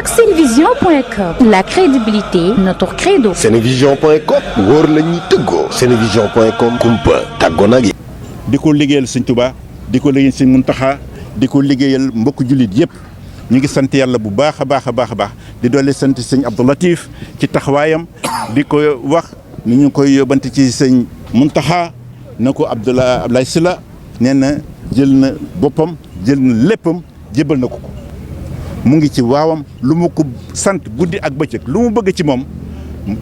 Senevision.com, la crédibilité, notre credo. Senevision.com, wóor la ñuy tëggoo. Senevision.com, kumpa tàggoo nag yi. di ko liggéeyal Sëñ Tuubaa di ko liggéeyal Sëñ Muntaxa di ko liggéeyal mbokk jullit yëpp ñu ngi sant yàlla bu baax a baax a baax a baax di dolli sant Sëñ Abdou Latif ci taxawaayam di ko wax ni ñu koy yóbbante ci Sëñ Muntaxa na ko Abdoulaye Sylla nee na jël na boppam jël na léppam jébbal na ko ko mu ngi ci waawam lu mu ko sant guddi ak bëccëg lu mu bëgg ci moom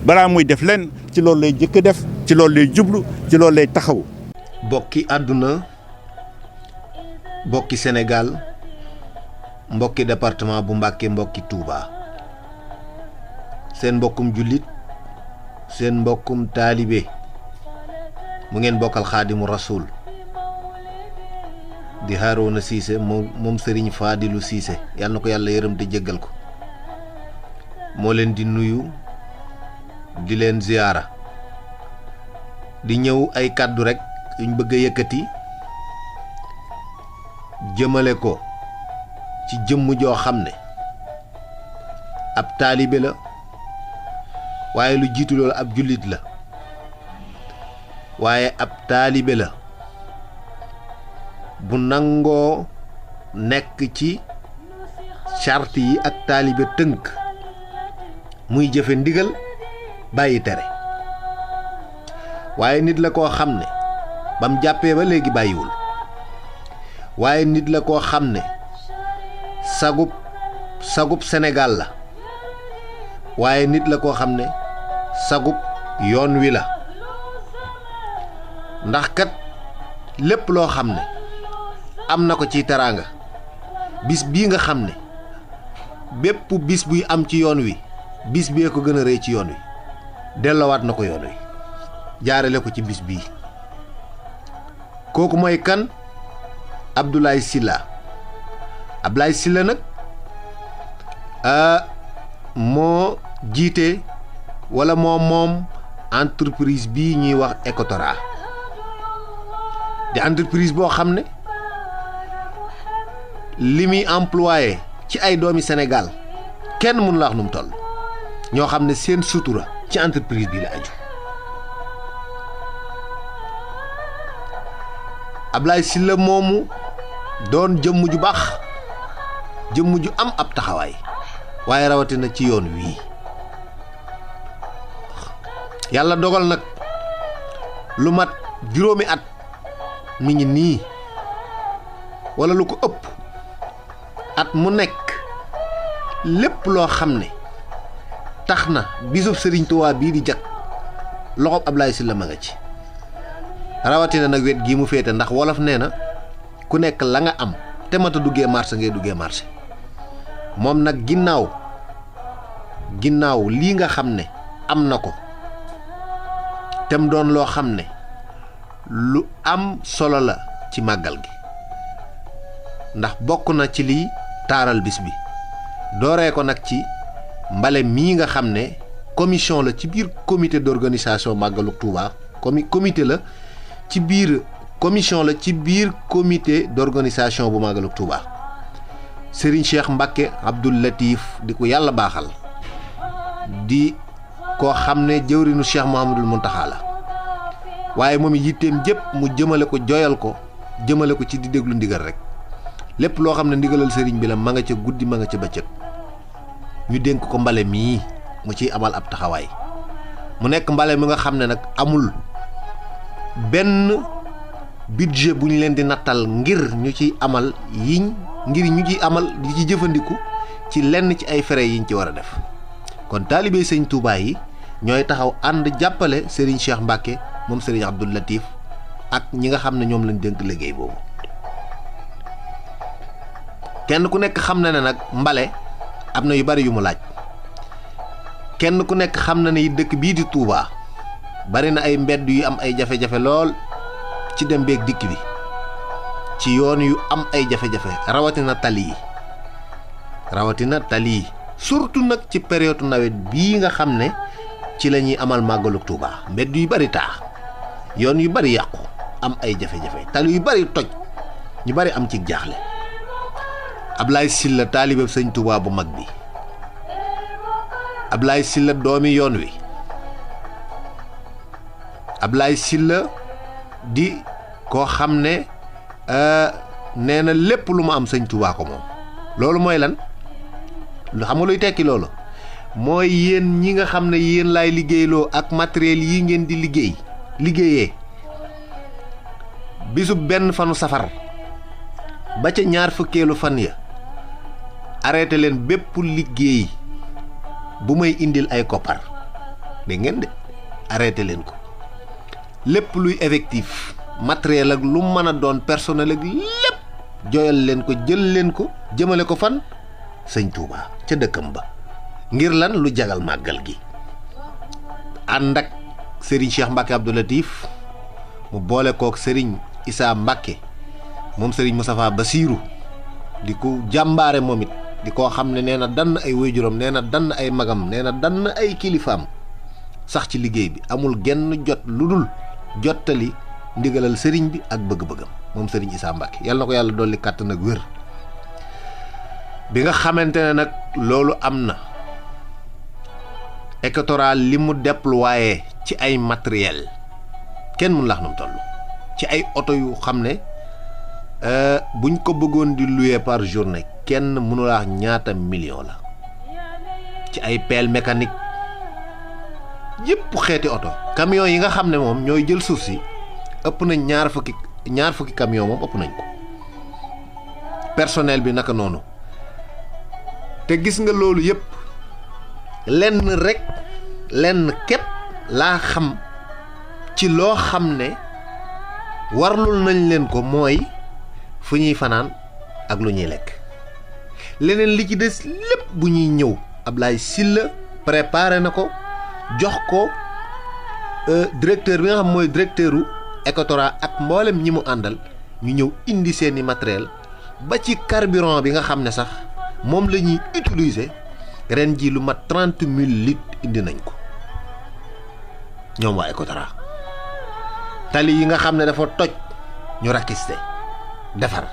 balaa muy def leen ci loolu lay jëkk def ci loolu lay jublu ci loolu lay taxaw. mbokki àdduna mbokki Sénégal mbokki département bu Mbacké mbokki Touba seen mbokkum jullit seen mbokkum taalibe mu ngeen bokkal Xaadimu Rasuul di Harouna Cissé moom Serigne Fadilou Cissé yàlla na ko yàlla yërëm te jéggal ko moo leen di nuyu di leen ziyaara di ñëw ay kàddu rekk yuñ bëgg a yëkkati jëmale ko ci jëmm joo xam ne ab taalibe la waaye lu jiitu loolu ab jullit la waaye ab taalibe la bu nangoo nekk ci charte yi ak taalibe tënk muy jëfe ndigal bàyyi tere waaye nit la koo xam ne bam jàppee ba léegi bàyyiwul waaye nit la koo xam ne sagub Sénégal la waaye nit la koo xam ne sagub yoon wi la ndax kat lépp loo xam ne am na ko ci teraanga bis bii nga xam ne bépp bis buy am ci yoon wi bis bee ko gën a rëy ci yoon wi delloowaat na ko yoon wi jaarale ko ci bis bii kooku mooy kan Abdoulaye Sylla Abdoulaye Sylla nag moo jiite walla moom entreprise bii ñuy wax Ecotra di entreprise boo xam ne li muy employé ci ay doomi Sénégal kenn mënu la wax nu mu toll ñoo xam ne seen sutura ci entreprise bi la aju Abdoulaye Sylla moomu doon jëmm ju baax jëmm ju am ab taxawaay waaye rawatina ci yoon wii yàlla dogal nag lu mat juróomi at mi ngi nii walla lu ko ëpp at mu nekk lépp loo xam ne tax na bisub Sëriñ Tuubaa bii di jag loxob Abdoulaye Sylla ma nga ci rawatina nag wet gii mu féete ndax wolof nee na ku nekk la nga am te mata duggee marché ngay duggee marché moom nag ginnaaw lii nga xam ne am na ko tem doon loo xam ne lu am solo la ci màggal gi ndax bokk na ci liy taaral bis bi dooree ko nag ci mbale mii nga xam ne commission la ci biir comité d'organisation màggalu Touba comité la ci biir commission la ci biir comité d'organisation bu màggalu Touba Serigne Cheikh Mbacké Abdoul Latif di ko yàlla baaxal di koo xam ne jëwrinu Cheikh Mouhamadoul Mountakha la waaye moom yitteem jëpp mu jëmale ko joyal ko jëmale ko ci di déglu ndigal rek lépp loo xam ne ndigalal sëriñ bi la ma nga ca guddi ma nga ca bëccëg ñu dénk ko mbale mii mu ciy amal ab taxawaay mu nekk mbale mi nga xam ne nag amul benn budget bu ñu leen di nattal ngir ñu ciy amal ngir ñu ciy amal di ci jëfandiku ci lenn ci ay frais yiñ ci war a def kon taalibe sëñ Touba yi ñooy taxaw ànd jàppale Serigne Cheikh Mbacké moom Serigne Abdoul Latif ak ñi nga xam ne ñoom lañ dénk liggéey boobu kenn ku nekk xam na ne nag mbale am na yu bari yu mu laaj kenn ku nekk xam na ne dëkk bii di Touba bari na ay mbedd yu am ay jafe-jafe lool ci dem beeg dikk bi ci yoon yu am ay jafe-jafe rawatina tali yi surtout nag ci période nawet bii nga xam ne ci la ñuy amal màggalu Touba mbedd yu bari taax yoon yu bari yàqu am ay jafe-jafe tali yu bari toj ñu bari am ci jaaxle Abdoulaye Sylla taalibe sëñ Touba bu mag bi Ablaye Sylla doomi yoon wi Ablaye Sylla di koo xam ne nee na lépp lu mu am sëñ Tuubaa ko moom. loolu mooy lan xam nga luy tekki loolu mooy yéen ñi nga xam ne yéen laay liggéeyloo ak matériel yi ngeen di liggéeyee bisub benn fanu safar ba ca ñaar fukkeelu fan ya arrêté leen bépp liggéey bu may indil ay koppar dégg ngeen de arrêté leen ko lépp luy effectif matériel ak lu mën a doon personnel ak lépp joyal leen ko jël leen ko jëmale ko fan sëñ Touba ca dëkkam ba ngir lan lu jagal màggal gi ànd ak Serigne Cheikh Mbacke Abdou Latif mu boole kook Serigne Issa Mbacke moom Serigne Moustapha Bassirou di ko jàmbaare moom it di koo xam ne nee na dann ay waajuram nee na dann ay magam nee na dann ay kilifaam sax ci liggéey bi amul genn jot lu dul jottali ndigalal sëriñ bi ak bëgg-bëggam moom Serigne Issa Mbacke yàlla na ko yàlla dolli kàttan ak wér. bi nga xamante ne nag loolu am na Ecotra li mu déployé ci ay matériel kenn mun laax na mu toll ci ay oto yu xam ne buñ ko bëggoon di louer par journée kenn mënu laax ñaata million la ci ay pelle mécanique yëpp xeeti oto camion yi nga xam ne moom ñooy jël suuf si ëpp nañ ñaar fukki camion moom ëpp nañ ko personnel bi naka noonu te gis nga loolu yëpp lenn képp laa xam ci loo xam ne warlul nañ leen ko mooy fu ñuy fanaan ak lu ñuy lekk leneen li ci des lépp bu ñuy ñëw Ablaye Sylla préparé na ko jox ko directeur bi nga xam mooy directeuru Ecotra ak mboolem ñi mu àndal ñu ñëw indi seeni matériel ba ci carburant bi nga xam ne sax moom la ñuy utiliser ren ji lu mat 30 000 litres indi nañ ko ñoom waa Ecotra tali yi nga xam ne dafa toj ñu rakiste defar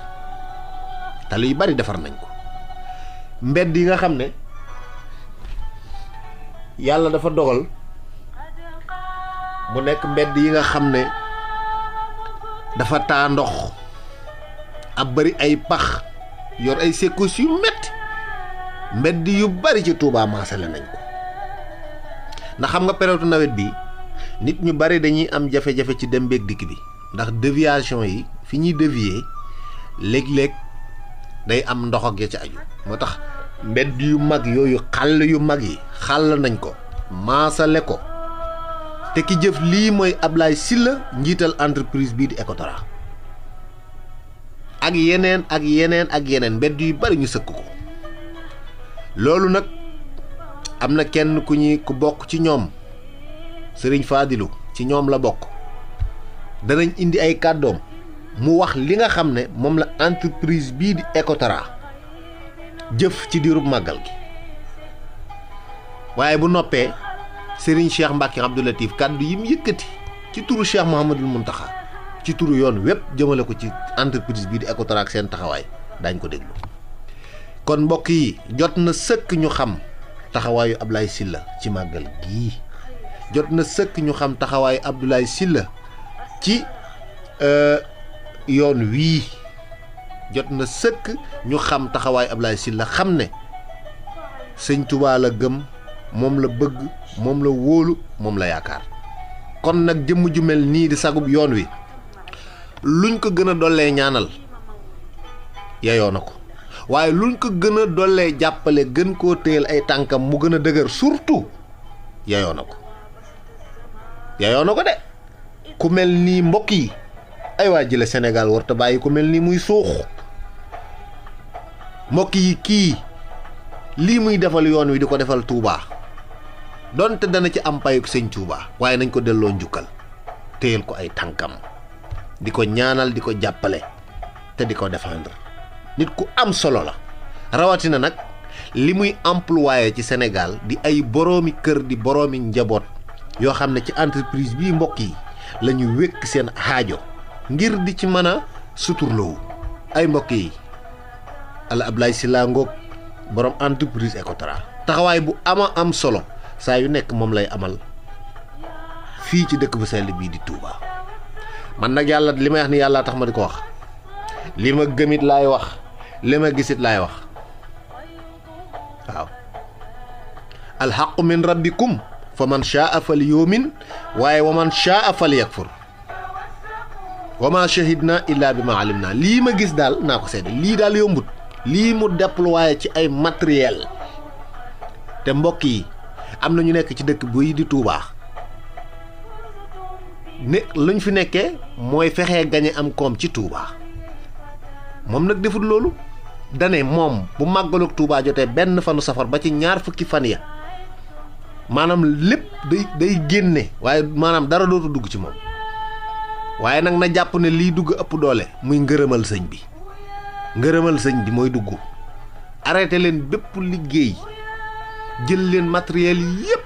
tali yu bari defar nañ ko mbedd yi nga xam ne yàlla dafa dogal mu nekk mbedd yi nga xam ne dafa taa ndox ab bari ay pax yor ay secousses yu metti mbedd yu bari ci Touba maasale nañ ko ndax xam nga période nawet bi nit ñu bari dañuy am jafe-jafe ci dem beeg dikk bi ndax déviation yi fi ñuy dévier léeg-léeg day am ndox ak ya ci aju moo tax mbedd yu mag yooyu xàll yu mag yi xàll nañ ko maasale ko te ki jëf lii mooy Ablaye Sylla njiital entreprise bii di Ecotra ak yeneen mbedd yu bari ñu sëkk ko loolu nag am na kenn ku bokk ci ñoom Serigne Fadilou ci ñoom la bokk danañ indi ay kàddoom mu wax li nga xam ne moom la entreprise bii di Ecotra jëf ci diirub màggal gi waaye bu noppee Serigne Cheikh Mbacke Abdou Latif kàddu yi mu yëkkati ci turu Cheikh Mouhamadoul Mountakha ci turu yoon wépp jëmale ko ci entreprise bii di Ecotra ak seen taxawaay daañ ko déglu kon mbokk yi jot na sëkk ñu xam taxawaayu Ablaye Sylla ci màggal gii jot na sëkk ñu xam taxawaayu Abdoulaye Sylla ci yoon wii jot na sëkk ñu xam taxawaayu Ablaye Sylla xam ne sëñ Touba la gëm moom la bëgg moom la wóolu moom la yaakaar kon nag jëmm ju mel nii di sagub yoon wi luñ ko gën a dollee ñaanal yeyoo na ko waaye luñ ko gën a dollee jàppale gën koo téyel ay tànkam mu gën a dëgër surtout yeyoo na ko de ku mel nii mbokk yi ay waa jële Sénégal warta bàyyi ku mel nii muy suux mbokk yi kii lii muy defal yoon wi di ko defal Touba donte dana ci am payuk sëñ Touba waaye nañ ko delloo njukkal téyel ko ay tànkam di ko ñaanal di ko jàppale te di ko défendre nit ku am solo la rawatina nag li muy employé ci Sénégal di ay boroomi kër di boroomi njaboot yoo xam ne ci entreprise bii mbokk yi la ñu wékk seen xaajo ngir di ci mën a suturloo ay mbokk yi ala Ablaye Sylla ngoog borom entreprise Ecotra taxawaay bu am solo saa yu nekk moom lay amal fii ci dëkk bu sell bii di Touba. man nag yàlla li may wax ni yàlla tax ma di ko wax li ma gëmit laay wax li ma gisit laay wax waaw alxaqu min rabbikum fa man shaa fal yumin waaye wa man shaa fal yakfur wa ma shahidna illa bi ma alimna lii ma gis daal naa ko seede lii daal yombut lii mu déployé ci ay matériel te mbokk yi am na ñu nekk ci dëkk buy di Touba ne luñ fi nekkee mooy fexee gañe am koom ci Touba moom nag defut loolu dane moom bu màggalug Touba jotee benn fanu safar ba ci ñaar fukki fan ya maanaam lépp day génne waaye maanaam dara dootu dugg ci moom waaye nag na jàpp ne lii dugg ëpp doole muy ngërëmal sëñ bi mooy dugg arrêté leen bépp liggéey jël leen matériel yi yépp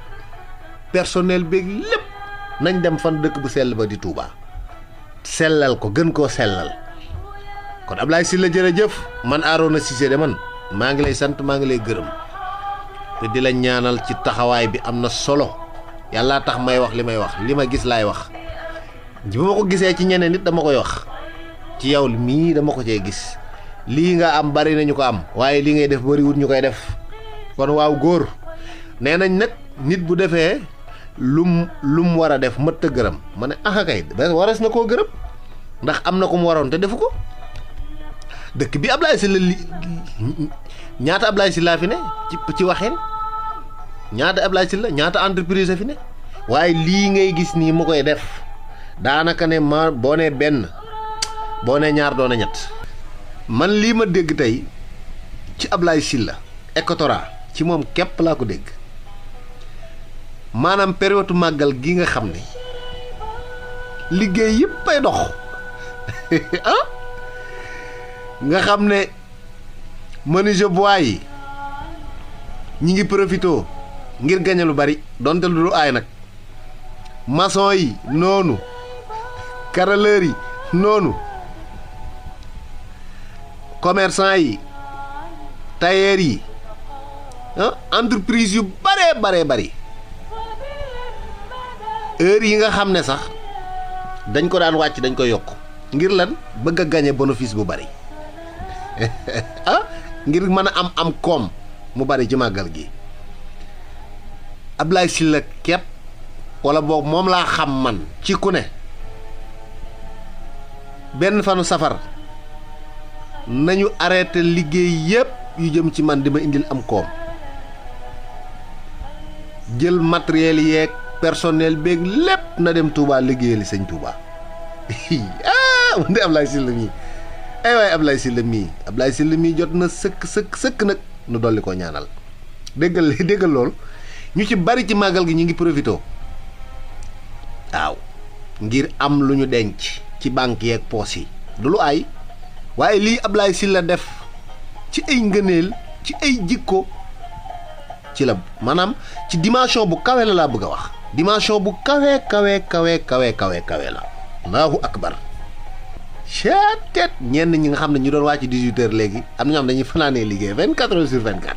personnel beeg lépp nañ dem fan dëkk bu sell ba di Touba sellal ko gën koo sellal kon Ablaye Sylla jërëjëf man Arona Cissé de man maa ngi lay sant maa ngi lay gërëm te di la ñaanal ci taxawaay bi am na solo yàlla tax may wax li may wax li ma gis laay wax bu ma ko gisee ci ñeneen nit dama koy wax ci yow mii dama ko cee gis lii nga am bari nañu ko am waaye li ngay def bariwut ñu koy def kon waaw góor nee nañ nag nit bu defee lum war a def mët a gërëm ma ne kay waras na koo gërëm ndax am na ko mu waroon te defu ko dëkk bi Ablaye Sylla ñaata Ablaye Sylla fi ne ci waxeen ñaata Ablaye Sylla ñaata entreprise fi ne waaye lii ngay gis nii mu koy def daanaka ne ma boo nee benn boo nee ñaar doon na ñett man lii ma dégg tey ci Ablaye Sylla Ecotra ci moom képp laa ko dégg maanaam période màggal gi nga xam ne liggéey yëpp ay dox nga xam ne menuisier bois yi ñi ngi profité ngir gañe lu bari donte lu aay nag maçon yi noonu carreleur yi noonu commerçant yi tailleur yi entreprise yu bare bari heure yi nga xam ne sax dañ ko daan wàcc dañ koy yokk ngir lan bëgg a gañe bénéfice bu bari ngir mën a am koom mu bari ci màggal gi Ablaye Sylla képp wala boog moom laa xam man ci ku ne benn fanu safar nañu arrêté liggéey yépp yu jëm ci man di ma indil am koom jël matériel yeeg personnel beeg lépp na dem Touba liggéeyali sëñ Touba nde Ablaye Sylla mii ay waay Ablaye Sylla mii jot na sëkk nag nu dolli ko ñaanal déggal lool ñu ci bari ci màggal gi ñu ngi profité waaw ngir am lu ñu denc ci banque yeeg poos yi du lu ay waaye lii Ablaye Sylla def ci ay ngëneel ci ay jikko ci la maanaam ci dimension bu kawe la laa bëgg a wax dimension bu kawe la Allahu akbar caatet ñenn ñi nga xam ne ñu doon wàcc 18h léegi am na ñoo xam dañuy fanaanee liggéey 24h/24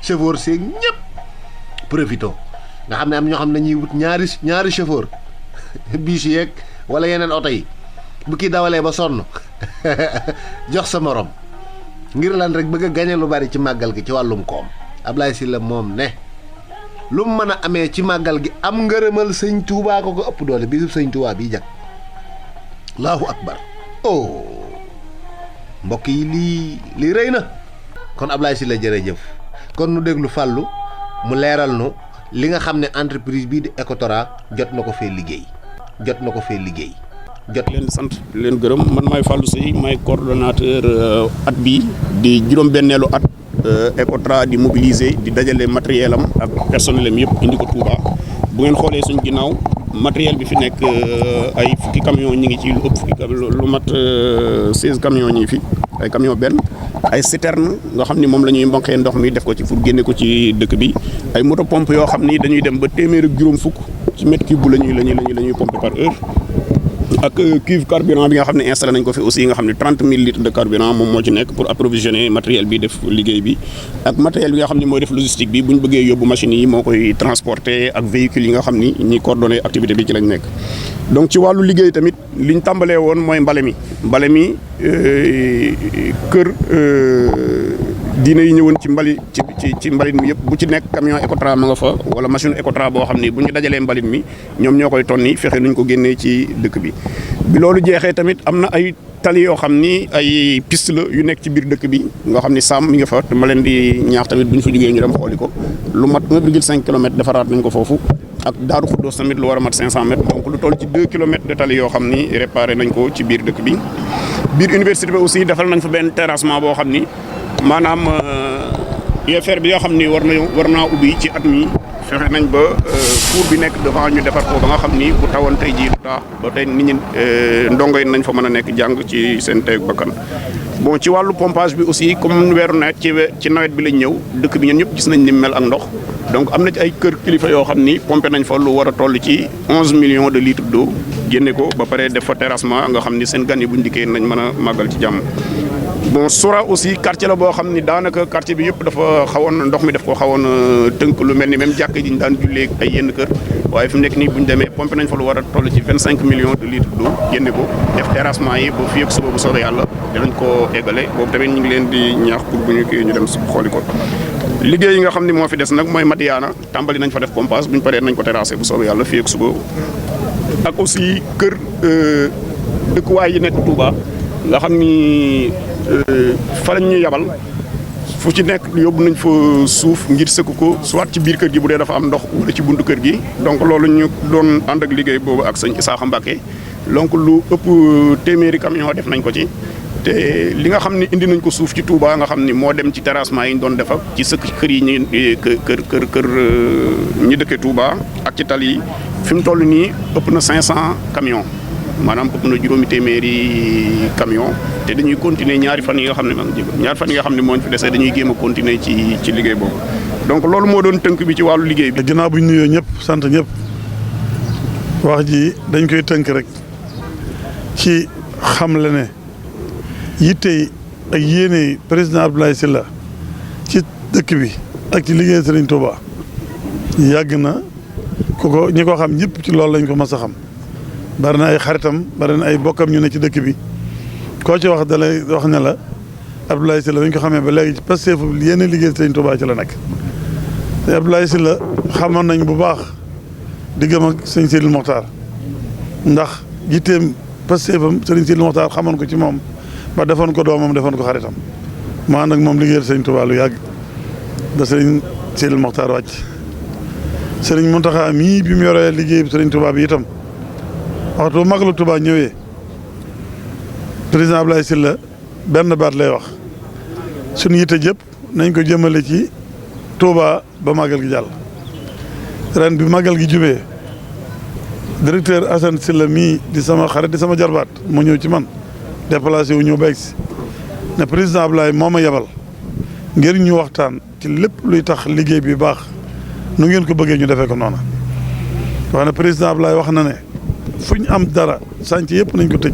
chauffeur seeg ñëpp profito nga xam ne am ñoo xam ne dañuy wut ñaari chauffeur biis yeeg wala yeneen oto yi bu kii dawalee ba sonn jox sa morom ngir lan rek bëgg a gañe lu bari ci màggal gi ci wàllum koom Ablaye Sylla moom ne lu mu mën a amee ci màggal gi am ngërëmal sëñ Touba ko ëpp doole bisub sëñ Touba bii jag Allahu akbar mbokk yi lii rëy na kon Ablaye Sylla jërëjëf kon nu déglu Fallou mu leeral nu li nga xam ne entreprise bii di Ecotra jot na ko fee liggéey jot leen sant leen gërëm man maay Fallou Seye maay coordonnateur at bi di juróom-benneelu at Ecotra di mobiliser di dajale matériel am ak personnel am yëpp indi ko Touba bu ngeen xoolee suñ ginnaaw matériel bi fi nekk ay fukki camion ñi ngi ci lu ëpp fukki lu mat 16 camions ñi fi ay camion benn ay citerne nga xam ni moom la ñuy mbonkee ndox mi def ko ci pour génne ko ci dëkk bi ay moto pompe yoo xam ni dañuy dem ba téeméer ak juróom fukk ci mètre cube bu la ñuy pomper par heure ak cuve carburant bi nga xam ne installé nañ ko fi aussi nga xam ne 30 000 litres de carburant moom moo ci nekk pour approvisionner matériel bi def liggéey bi ak matériel bi nga xam ne mooy def logistique bi bu ñu bëggee yóbbu machines yi moo koy transporter ak véhicules yi nga xam ni ñi coordonné activité bi ci lañ nekk. donc ci wàllu liggéey tamit liñ tàmbalee woon mooy mbale mi kër diine yi ñëwoon ci mbalit mi yëpp bu ci nekk camion Ecotra ma nga fa wala machine Ecotra boo xam ni bu ñu dajalee mbalit mi ñoom ñoo koy tonni fexe nuñ ko génnee ci dëkk bi. bi loolu jeexee tamit am na ay tali yoo xam ni ay piste la yu nekk ci biir dëkk bi nga xam ni sàmm mi nga fa te ma leen di ñaax tamit bu ñu fa jógee ñu dem xooli ko lu mat 1,5 kilomètre defaraat nañ ko foofu. ak Daaru Xuddoos tamit lu war a mat 500 mètres donc lu toll ci 2 kilomètres de tali yoo xam ni réparé nañ ko ci biir dëkk bi. biir université bi aussi defal nañ fa benn terrassement boo xam ni maanaam UFR bi nga xam ni war naa ubbi ci at mi fexe nañ ba cour bi nekk devant ñu defar ko ba nga xam ni bu tawoon tey jii du taa ba tey nit ñi ndongo yi nañ fa mën a nekk jàng ci seen teeg bakkan. bon ci wàllu pompage bi aussi comme weeru nawet ci nawet bi lañ ñëw dëkk bi ñun ñëpp gis nañ ni mel ak ndox donc am na ci ay kër kilifa yoo xam ni pompé nañ fa lu war a toll ci 11 millions de litres d'eau génne ko ba pare def fa terrassement nga xam ni seen gan yi buñ dikkee nañ mën a màggal ci jàmm. bon Sora aussi quartier la boo xam ni daanaka quartier bi yëpp dafa xawoon ndox mi daf ko xawoon tënk lu mel ni même jàkk ji ñu daan jullee ay yenn kër waaye fi mu nekk nii bu ñu demee pompé nañ fa lu war a toll ci 25 millions de litres d'eau génne ko def terrassement yi ba fii ak suba bu soobee yàlla dinañ ko eggale boobu tamit ñu ngi leen di ñaax pour bu ñu kii ñu dem xooli ko. liggéey yi nga xam ni moo fi des nag mooy Madiana tàmbali nañ fa def pompage bu ñu paree nañ ko terrassé bu soobee yàlla fii ak suba ak aussi kër dëkkuwaay yi nekk Touba nga xam ni fa lañ ñu yabal fu ci nekk yóbbu nañ fa suuf ngir sëkk ko soit ci biir kër gi bu dee dafa am ndox wala ci buntu kër gi donc loolu ñu doon ànd ak liggéey boobu ak sëñ Isaaxa Mbàkke donc lu ëpp téeméeri camion def nañ ko ci te li nga xam ni indi nañ ko suuf ci Touba nga xam ni moo dem ci terrassement yi ñu doon def ak ci sëkk kër yi ñi kër ñi dëkkee Touba ak ci tali yi fi mu toll nii ëpp na 500 camions maanaam ëpp na juróomi téeméeri camion te dañuy continuer ñaari fan yi nga xam ne moo ñu fi desee dañuy géem a continuer ci liggéey boobu donc loolu moo doon tënk bi ci wàllu liggéey bi. ginnaaw bu ñu nuyoo ñëpp sant ñëpp wax ji dañ koy tënk rek ci xamle ne yitte ak yéene président Abdoulaye Sylla ci dëkk bi ak ci liggéey Serigne Touba yàgg na ñi ko xam ñëpp ci loolu lañ ko mas a xam. bari na ay xaritam bari na ay bokkam ñu ne ci dëkk bi koo ci wax dalay wax ne la Abdoulaye Sylla dañ ko xamee ba léegi ci Pastef yéen liggéey Sëñ Touba ci la nekk te Abdoulaye Sylla xamoon nañ bu baax diggam ak sëñ Sidil Mokhtar ndax jitteem Pastefam sëñ Sidil Mokhtar xamoon ko ci moom ba defoon ko doomam defoon ko xaritam mu ànd ak moom liggéeyal Sëñ Touba lu yàgg ba sëñ Sidil Mokhtar wàcc sëriñ Mountakha mii bi mu yoree liggéey Sëñ Touba bi itam waxtu Magalu Touba ñëwee président Abdoulaye Sylla benn baat lay wax suñu yitte jëpp nañ ko jëmale ci Touba ba magal gi jàll. ren bi magal gi jubee directeur Assane Sylla mii di sama xarit di sama jarbaat mu ñëw ci man déplacé wu ñëw ba egsi ne président Abdoulaye moo ma yebal ngir ñu waxtaan ci lépp luy tax liggéey bi baax nu ngeen ko bëggee ñu defee ko noona wax ne président Abdoulaye wax na ne fu ñu am dara sànc yëpp nañ ko tëj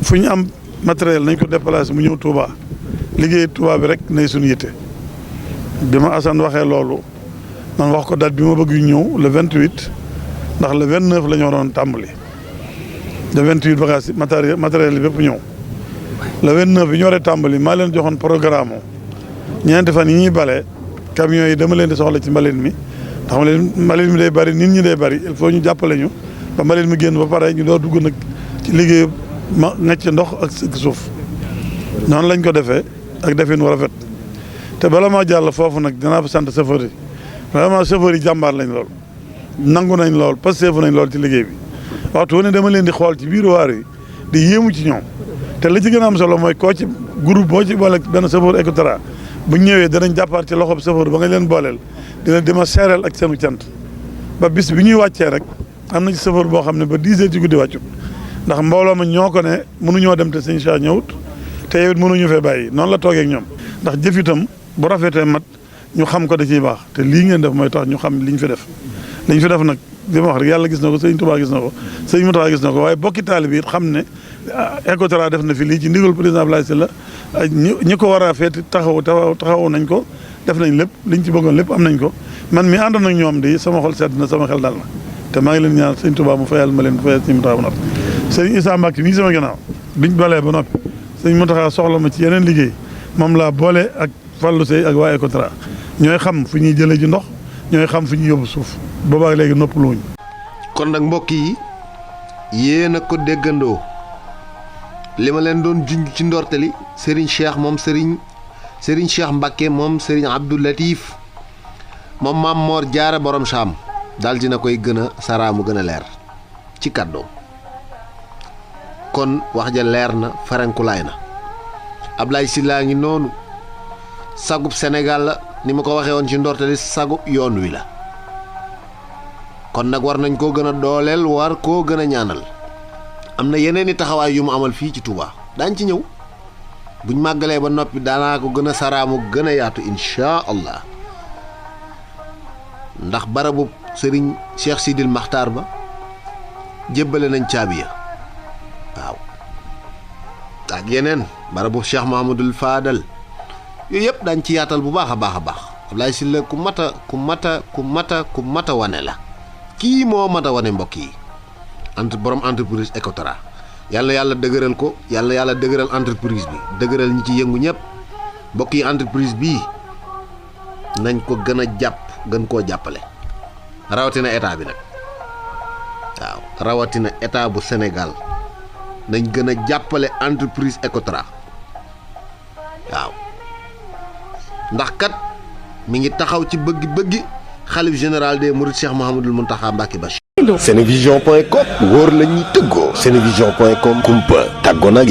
fu ñu am matériel nañ ko déplacé mu ñëw Touba liggéey Touba bi rek nay suñu yitte bi ma Assane waxee loolu man wax ko date bi ma bëgg ñëw le 28 ndax le 29 la ñu waroon tàmbali le 28 bagage matériel yi bépp ñëw le 29 bi ñu waree tàmbali maa leen joxoon programme ñeenti fan yi ñuy bale camions yi dama leen di soxla ci mbalit mi ndax mbalit mi day bari nit ñi day bari il faut ñu jàppale ñu ba mbalit mi génn ba pare ñu doo dugg nag ci liggéey ma ngacc ndox ak suuf noonu lañ ko defee ak defin wu rafet te bala maa jàll foofu nag dinaa fa sant chauffeur yi vraiment chauffeur yi jàmbaar lañ lool nangu nañ lool Pastef nañ lool ci liggéey bi waxtu wu ne dama leen di xool ci biir waar yi di yéemu ci ñoom te la ci gën a am solo mooy koo ci groupe boo ci boole benn chauffeur Ecotra bu ñëwee danañ jàppaat ci loxob chauffeur ba nga leen booleel dima seereel ak seenu cant ba bis bi ñuy wàccee rek am na ci chauffeur boo xam ne ba 10 heures ci guddi wàccut ndax mbooloo ma ñoo ko ne mënuñoo dem te sëñ Cheikh ñëwut te yow it mënuñu fee bàyyi noonu la toogee ak ñoom ndax jëf itam bu rafetee mat ñu xam ko da ciy baax te lii ngeen def mooy tax ñu xam liñ fi def liñ fi def nag li ma wax rek yàlla gis na ko sëñ Touba gis na ko sëñ Mountakha gis na ko waaye bokki taalibe yi it xam ne Ecotra def na fi lii ci ndigal président Abdoulaye Sylla ñi ko war a feeti taxaw nañ ko def nañ lépp liñ ci bëggoon lépp am nañ ko man mi àndoon ak ñoom di sama xol sedd na sama xel dal na te maa ngi leen ñaan sëñ Touba mu fayal ma leen fayal sëñ Mountakha ba noppi sëñ Issa Mbacke mi ngi sama gannaaw biñ balee ba noppi sëñ Mountakha soxla ma ci yeneen liggéey moom laa boole ak Fallou Seye ak waa Ecotra ñooy xam fu ñuy jëlee ji ndox ñooy xam fu ñuy yóbbu suuf boobaa léegi noppaluwuñ. kon nag mbokk yi yéen a ko déggandoo li ma leen doon junj ci ndorteli Serigne Cheikh moom Serigne Cheikh Mbacke moom Serigne Abdou Latif moom Maam Mor Jaara borom Saam daal dina koy gën a saraamu gën a leer ci kàddoom kon wax ja leer na farankulaay na Abdoulaye Sylla ngi noonu sagub Sénégal la ni ma ko waxee woon ci ndorteli sagub yoon wi la kon nag war nañ koo gën a dooleel war koo gën a ñaanal am na yeneen i taxawaay yu mu amal fii ci Touba daañ ci ñëw buñ màggalee ba noppi daanaa ko gën a saraamu gën a yaatu insha allah ndax barabu sëriñ Cheikh Sidil Maxtaar ba jébbale nañ caabi ya waaw ak yeneen barabu Cheikh Mahamadul Fadal yooyu yëpp daañ ci yaatal bu baax a baax a baax Abdoulaye Sylla ku mata wane la kii moo mata wane mbokk yi borom entreprise Ecotra yàlla dëgëral ko yàlla dëgëral entreprise bi dëgëral ñi ci yëngu ñëpp mbokk yi entreprise bii nañ ko gën a jàpp gën koo jàppale rawatina état bi nag waaw rawatina état bu Sénégal nañ gën a jàppale entreprise Ecotra waaw ndax kat mi ngi taxaw ci bëgg-bëggi xalif général des mourides Cheikh Mouhamadoul Mountakha Mbacké Bachir. Senevision.com wóor la ñuy tëggoo. Senevision.com kumpa tàggoo nag